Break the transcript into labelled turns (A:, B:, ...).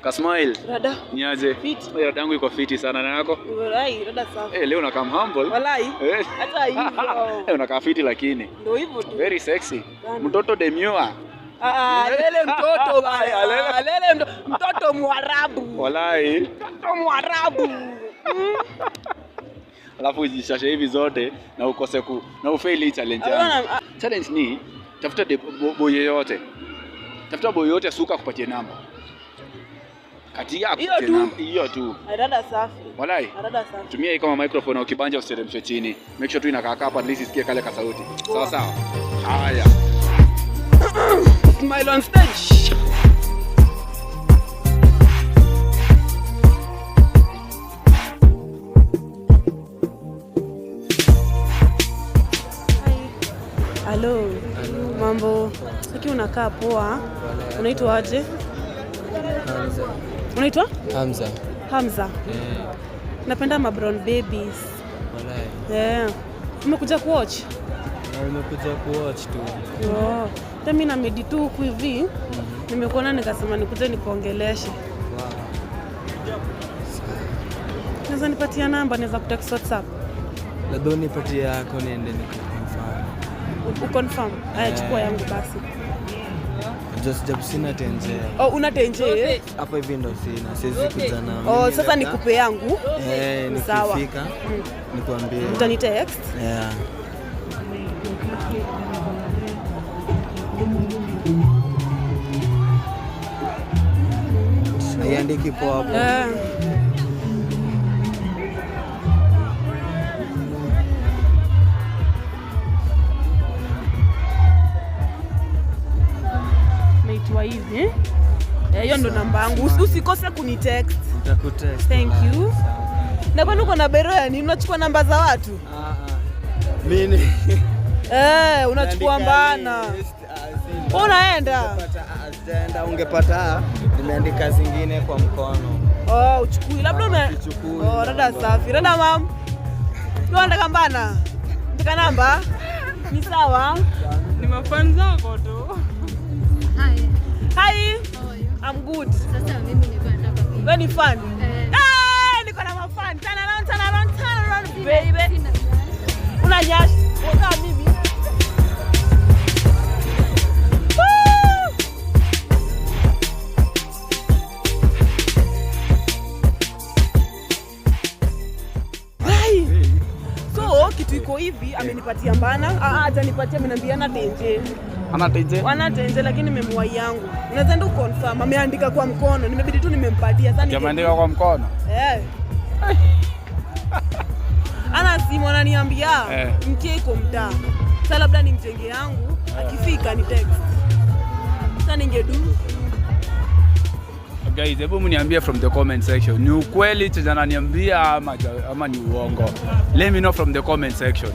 A: Kasmile.
B: Rada.
A: Niaje?
B: Fit.
A: Rada yangu iko fiti sana na yako?
B: Walai, rada safi.
A: Eh, leo unakaa humble.
B: Walai.
A: Eh.
B: Hata hivyo.
A: Eh, unakaa fiti lakini.
B: Ndio hivyo tu.
A: Very sexy.
B: Sana.
A: Mtoto demure.
B: Ah, lele mtoto baya.
A: Alele.
B: Lele mtoto Mwarabu.
A: Walai.
B: Mtoto Mwarabu.
A: Alafu ujishashe hivi zote na ukose ku na ufail hii challenge yangu. Challenge ni tafuta boy yoyote. Tafuta boy yoyote suka kupatie namba. Katia
B: Hiyo
A: akupatie
B: tu.
A: namba. Hiyo tu.
B: Rada safi.
A: Walai.
B: Rada safi.
A: Tumia hii kama microphone na ukibanja usiteremshe chini. Make sure tu inakaa hapa at least isikie kale ka sauti. Sawa sawa. Haya.
B: Smile on stage. Halo. Mambo. Lakini unakaa poa. Unaitwa aje?
C: Hamza.
B: Unaitwa?
C: Hamza.
B: Hamza.
C: Eh,
B: Napenda ma brown babies.
C: walai.
B: Yeah. Umekuja kuwatch?
C: Na umekuja kuwatch tu.
B: Oh. Hata mimi na medi tu huku hivi. Nimekuona nikasema nikuje nikuongeleshe.
C: Wow.
B: Naweza nipatia namba, naweza kutext WhatsApp.
C: Labda unipatie yako niende nikuconfirm.
B: Uconfirm. Haya, chukua yangu basi.
C: Just job sina tenje.
B: Oh, una tenje? Eh?
C: Hapa hivi ndo sina, siwezi kuja na.
B: Oh,
C: Mimi
B: sasa
C: labda-
B: nikupe yangu.
C: Eh,
B: Sawa.
C: nikifika nikuambie.
B: Utani text?
C: Yeah. Haiandiki poa hapo.
B: Eh. Naitwa hivi. Eh, hiyo ndo namba yangu. Usikose kunitext.
C: Nitakutext.
B: Thank you. Na kwani uko na bero ya nini? Unachukua namba za watu?
C: Ah, ah. Mimi
B: Eh, unachukua mbana. Wewe unaenda?
C: Sijaenda, ungepata nimeandika zingine kwa mkono.
B: Oh, uchukui. Labda ume
C: Sichukui.
B: Oh, rada safi. Rada mam. Wewe unataka mbana? Unataka namba? Ni sawa.
D: Ni mafan zako tu.
E: Hi,
B: Hi.
E: how are you?
B: I'm good.
E: Sasa mimi ni fan hapa pia.
B: Wewe ni fan?
E: Eh.
B: Ah, niko na mafan. Turn around, turn around, turn around, baby.
E: Sina nyash.
B: Una nyash. Kama mimi. Woo! Ai. So kitu iko hivi amenipatia mbana. Ah, hajanipatia, ameniambia ana tenje.
A: Ana tenje?
B: Wana tenje lakini nimemwai yangu. Unaweza enda uconfirm, ameandika kwa mkono. Nimebidi tu nimempatia. Sasa
A: Ameandika kwa mkono.
B: Eh. Ana simu ananiambia mke iko mtaa. Sasa labda nimjenge yangu, akifika ni text. Sasa ningedu.
A: Guys, hebu mniambie from the comment section. Ni ukweli chenye ananiambia ama ni uongo? Let me know from the comment section.